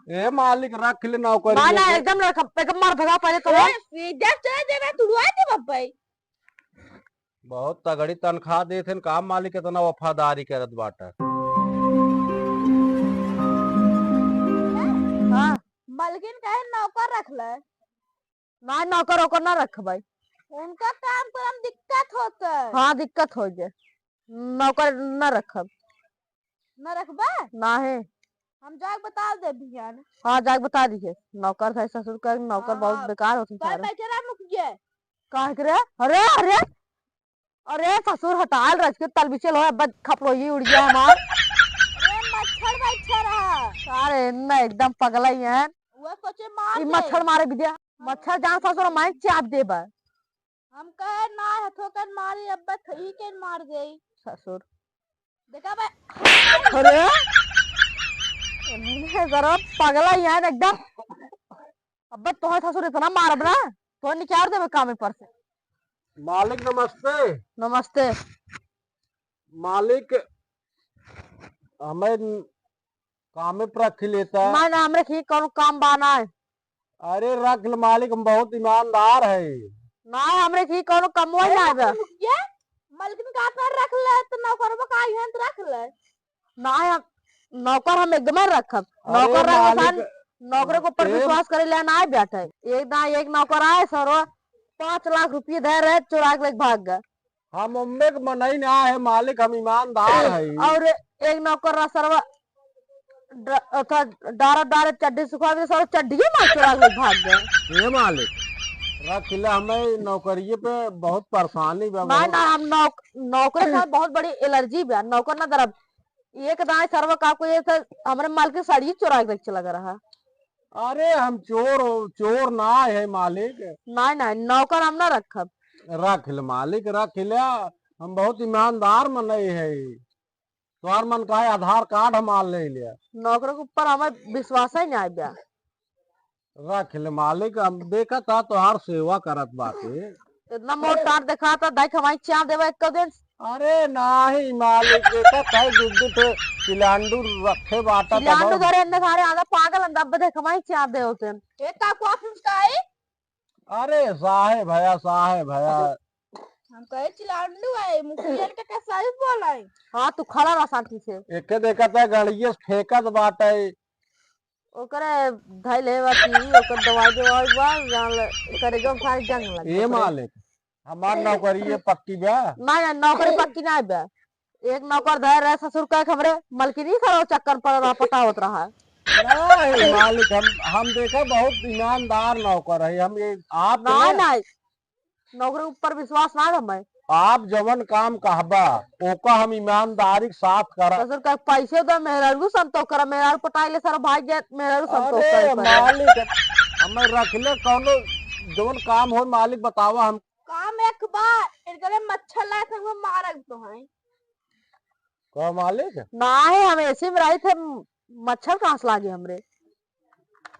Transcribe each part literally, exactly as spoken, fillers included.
ए मालिक, रख ले नौकरी ना, ना, के। एकदम ना रखब, एकदम मार भगा पहले तो। ए, सीधा चले देना, तुड़वा दे बब्बई। बहुत तगड़ी तनख्वाह देत हन, का मालिक इतना वफादारी करत बाटा। हाँ। मलकिन कहे नौकर रख ले। ना, नौकर ओकर ना रखबै। उनका काम करे में दिक्कत होत है। हाँ, दिक्कत होइ जाए। नौकर ना रखब। ना रखबा? ना है। हम जाके बता दे बिहान। हाँ, जाके बता दीजिए। नौकर है ससुर का, नौकर बहुत हाँ, बेकार होते कल सारे। बैठे रहा मुखिया। काहे के रे? अरे, अरे, अरे ससुर हटाल रज के तलबिचल हो, अब खपलोई उड़ गया हमार। अरे मच्छर बैठे रहा। अरे न एकदम पगला ही है। वो सोचे मार ई दे। मच्छर मारे विद्या, हाँ। मच्छर जान ससुर माइक चाप देबा। हम कहे ना हथो कन मारी, अब थई के मार देई। ससुर। देखा बे। अरे। इन्हें जरा पगला ही है न एकदम। अब तोहे ससुर इतना मारब ना, तो निकाल देबे कामे पर से। मालिक नमस्ते। नमस्ते। मालिक, हमें कामे पर रख लेता। ना, ना, हमरे की कौनो काम बा ना है। अरे रख ले मालिक, हम बहुत ईमानदार है। ना, हमरे की कौनो कमवा अरे ना बा। रुक जा, मलकिन का कर रख ले, तो नौकरवा का यहाँ तो रख ले। ना, हम नौकर हम एकदम रखब। अरे नौकर रख मालिक, सान, नौकरे के ऊपर ए विश्वास करे ले ना बैठे। एक ना एक नौकर आए सरो, पाँच लाख रुपये दे रहे, चुरा के लेके भाग गए। हम ओम्मे के मनई ना है मालिक, हम ईमानदार है। और एक नौकर रहा सरवा, ड-, अथा, डारा डारे चड्डी सुखा दे, सरवा चड्डिये मार चुरा के भाग गए। ये मालिक, रख ले, हमें नौकरिये पे बहुत परेशानी बा, ना, बहुत। ना, हम नौक-, नौकरे से बहुत बड़ी एलर्जी बा, नौकर ना दरब। एक दाएं सरवा का कोई ऐसे हमरे माल के साड़ी चुरा के चला गया रहा। अरे हम चोर, चोर ना है मालिक। नहीं, नहीं, नौकर हम ना रखब। रख ले मालिक, रख ले, हम बहुत ईमानदार मनई है। तोहार मन का है आधार कार्ड हमार ले लिया। नौकर के ऊपर हमें विश्वास ही नहीं आया। रख ले मालिक, हम देखा था तोहार सेवा करत बाटे। इतना मोट टाट देखा था, दाई कमाई चाप देवे एक दिन। अरे नाही मालिक, देखा था दू दू ठे चिलांडू रखे बाटा चिलांडू तब। धरे इन्ने सारे आधा पागल अंदर अब देख कमाई चाप दे होते हैं। ए काकू आप उसका आई? अरे साहेब भया, साहेब भया। हम कहे चिलांडू है, मुखिया के का साहेब बोला है। हाँ, तू खड़ा रह शांति से। एके देखा था गड़िए से फेंकत बाटे। ओकरे धइले बा की, ओकर दवाई देवाई बा, जान ले, करेजा में सारी जंग लग ए गई। मालिक, हमार नौकरी ये पक्की बा? नहीं, नहीं, नौकरी पक्की नहीं बा। एक नौकर धर रहे ससुर का, हमरे मलकिनी सारा चक्कर पड़ रहा, पटावत रहा। नहीं मालिक, हम, हम देखा बहुत ईमानदार नौकर है, हम ये आप नहीं, ना नहीं, नौकरी ऊपर विश्वास ना हमें। आप जवन काम कहबा, ओका हम ईमानदारी के साथ करब। ससुर का पैसे दे, मेहरारू संतोष करा, मेहरारू पटाई ले, सारा भाग जाए, मेहरारू संतोष अरे करे पड़े। मालिक, हमें रख ले, कौनो जवन काम हो मालिक बतावा हम। काम एक बार, इनकरे मच्छर लाए थे, वो मारब तो है। का मालिक? ना है, हम एसी में रही थे, मच्छर कहाँ से लागे हमरे?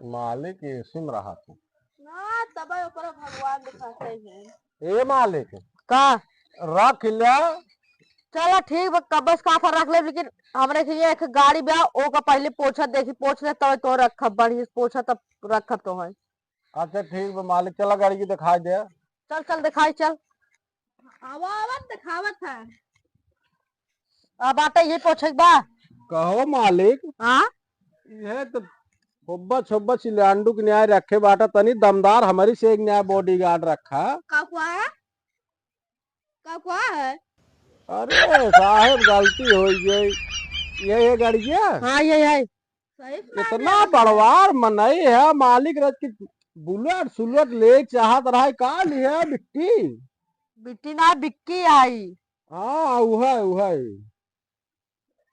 मालिक एसी में रहा तू। ना, तब ओकरा भगवान दिखाते हैं। ए मालिक। का? रख ले। चला ठीक बा, कब्बस का था रख ले, लेकिन हमरे के ये एक गाड़ी बा, ओका पहले पोछा देखी, पोछ ले तब तो रखब, बढ़िया से पोछा तब रखब तो है। अच्छा ठीक बा मालिक, चला गाड़ी की दिखाई दे। चल, चल दिखाई, चल। आवा, आवा, दिखावत है। आ बाटे ये पोछे के बा। कहो मालिक। हाँ? ये तो होब्बा छोब्बा चिलांडू के न्याय रखे बाटा, तनी दमदार हमारी से एक न्याय बॉडीगार्ड रखा। का हुआ है? का हुआ है? अरे साहेब गलती हो गई। ये, ये गाड़िया? हाँ, ये है। सही से इतना लागे। बड़वार मनई है, मालिक रज की बुलेट सुलेट ले चाहत रहा है, का लिया बिट्टी? बिट्टी ना, बिक्की आई। हाँ, उहै, उहै।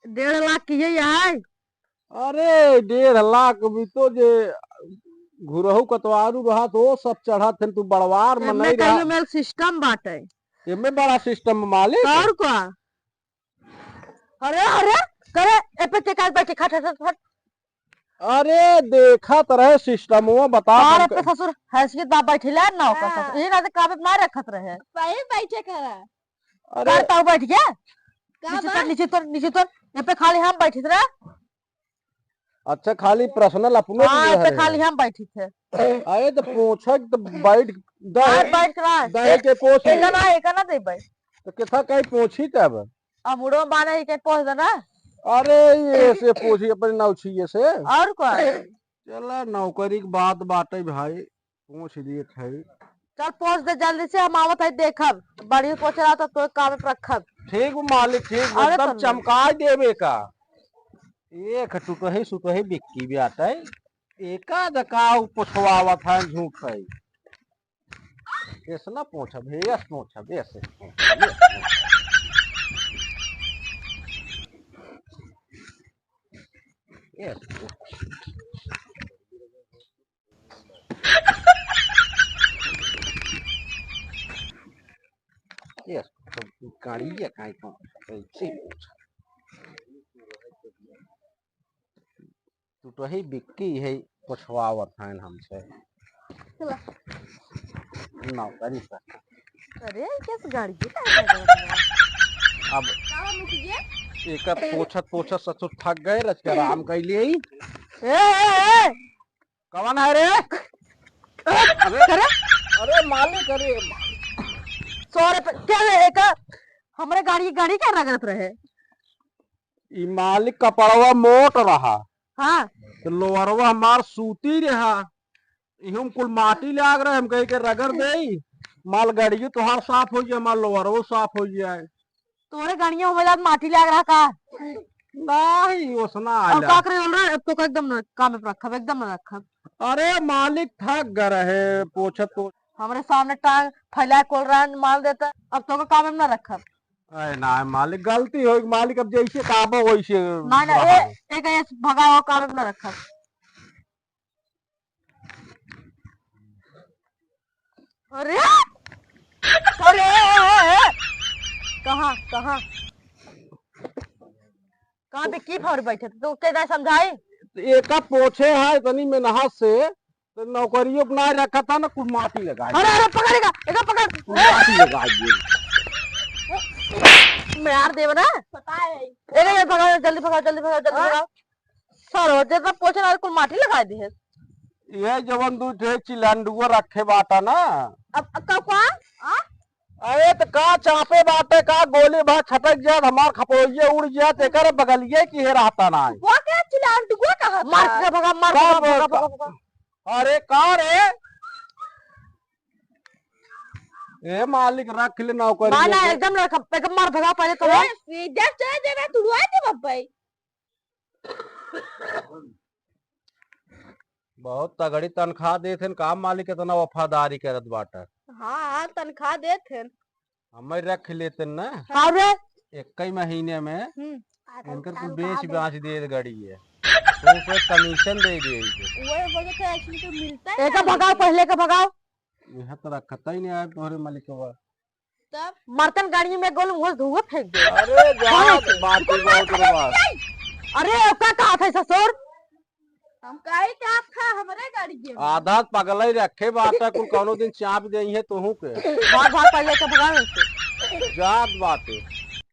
डेढ़ लाख की यही है। अरे, डेढ़ लाख भी तो जे घुरहु कतवारू रहा तो वो सब चढ़त है, तू बड़वार एमे मनई रहा। कहियो मेल सिस्टम बाटे। एमे बड़ा सिस्टम मालिक। और का? अरे, अरे, करे, ए पे के काल बैठे, खट, खट, खट। अरे, देखत रहे सिस्टमवा, बता और हम ए पे क- ससुर, हैसियत बा बैठिले, नौकर हाँ। ससुर। यही ना से काबे ना रखत रहे। सही बैठे खड़ा। अरे। कर ताऊ बैठ गया। का नीचे बा? तर, नीचे तर, नीचे तर। ए पे खाली हम बैठित रहे। अच्छा, खाली पर्सनल अपने हाँ, लिए तो है। खाली हम बैठी थे। अरे तो पोछक तो बैठ दे, हाँ, बैठ रहा है। दे के पोछ। एका ना, एका ना देबै। तो किथा कहीं पोछी तब? अब मुड़ो में बांधे ही कहीं पोछ देना। अरे ये से पोछी अपने नौछिए से। और का? चला नौकरी की बात बाटे भाई, पोछ दिए थे। चल पोछ दे जल्दी से, हम आवत है देखब। बढ़िया पोछ रहा तो तोर काम में रखब। ठीक बा मालिक, ठीक बा, अरे एकदम तब चमकाई देबे का। एक टुटही सुटही बिक्की भी आता है। एका दका उ पोछवावत है झूठ है। ऐसे ना पोछब, ऐसे पोछब, ऐसे। ऐसे। ऐसे। गाड़ी है काहे को? ऐसे पोछब। तू तो ही बिक्की है, पोछवावत हैं हमसे। चला। नौकरी पर। अरे, कैसे गाड़ी है? अब काला मुखिया? एकर पोछत पोछत ससुर थक गए, रच के आराम कर लिए। ए, ए, ए! कौन है रे? अरे, अरे! अरे मालिक, अरे मालिक। सॉरी, पर क्या है, एकर हमरे गाड़ी, गाड़ी क्या रगड़त रहे? ई मालिक कपड़वा मोट रहा। हाँ। तो लोअरवा हमार सूती रहा। इहम कुल माटी लाग रहे, हम कहे के रगड़ देई, माल गाड़ियो तोहार साफ हो जाए, माल लोअरवो साफ हो जाए। तोरे गाड़िया में ज्यादा माटी लाग रहा का? नहीं, ओसना और आला। का करे बोल रहा है? अब तो का एकदम न, काम में रखब, एकदम न रखब। अरे मालिक थक गए रहे, पोछत पोछत। हमरे सामने टांग फैला के बोल रहा है, माल देता, अब तो का काम में न रखब। अरे ना मालिक, गलती हो मालिक, अब जैसे कहबो वैसे ना, ना, रहा। ए, एक ऐसे भगाओ, काम में न रखब। अरे! अरे! कहाँ, कहाँ? कहाँ पे की भर बैठे? तो के जाए समझाई? एका पोछे है इतनी मेहनत से, तो नौकरियों पे ना रखा था ना, कुल माटी लगा दिए। अरे, अरे, पकड़ेगा, एका पकड़। कुल माटी लगा दिए। मैं यार देव ना। पता है। एका, एका भगाओ, जल्दी भगाओ, जल्दी भगाओ, जल्दी हाँ? भगाओ। सर, जेतना पोछे ना, कुल माटी लगा दी है। ये जवन दू ठे चिलांडुआ रखे बाटा ना। अब, अब का, का? आ? अरे त का चापे बाटे का, गोली भा छटक जात, हमार खपड़ोइये उड़ जात, एकर बगलिये की है रहता ना। वो क्या चिलांडुआ कहा था? मार के भगा, मार का भगा, बोल भगा, का? भगा, भगा। अरे का रे? ए मालिक रख ले नौकरी ना, ना, में। एकदम ना रख, एकदम मार भगा पहले तो। ए, सीधे चले देना, तुड़वा दे बब्बई। बहुत तगड़ी तनख्वाह देत हन, का मालिक इतना वफादारी करत बाटे। हाँ, हाँ, तनख्वाह देत हन। हमें रख लेते न। का रे? एक ही महीने में हम्म। इनकर कुल बेच बाच दे गाड़ी है। तो कोई कमीशन दे दे इनके। वही वजह से ऐसे तो मिलता है एका ना भगाओ, लेकिन। पहले का भगाओ। यह तो रखता ही नहीं आया तोहरे मालिक के बाद। तब? मर्दन गाड़ी में गोल मुहर धुआं फेंक दे। अरे, जा, हाँ, बात ही बहुत बा। अरे, का कहा था ससुर? हम कहे कि आप खा हमरे गाड़ी के। आधा पगल ही रखे बाटा, कुल कौनो दिन चाप देई है तोहू के। भाग, भाग, पहले तो भगा इनसे। जात बाटे।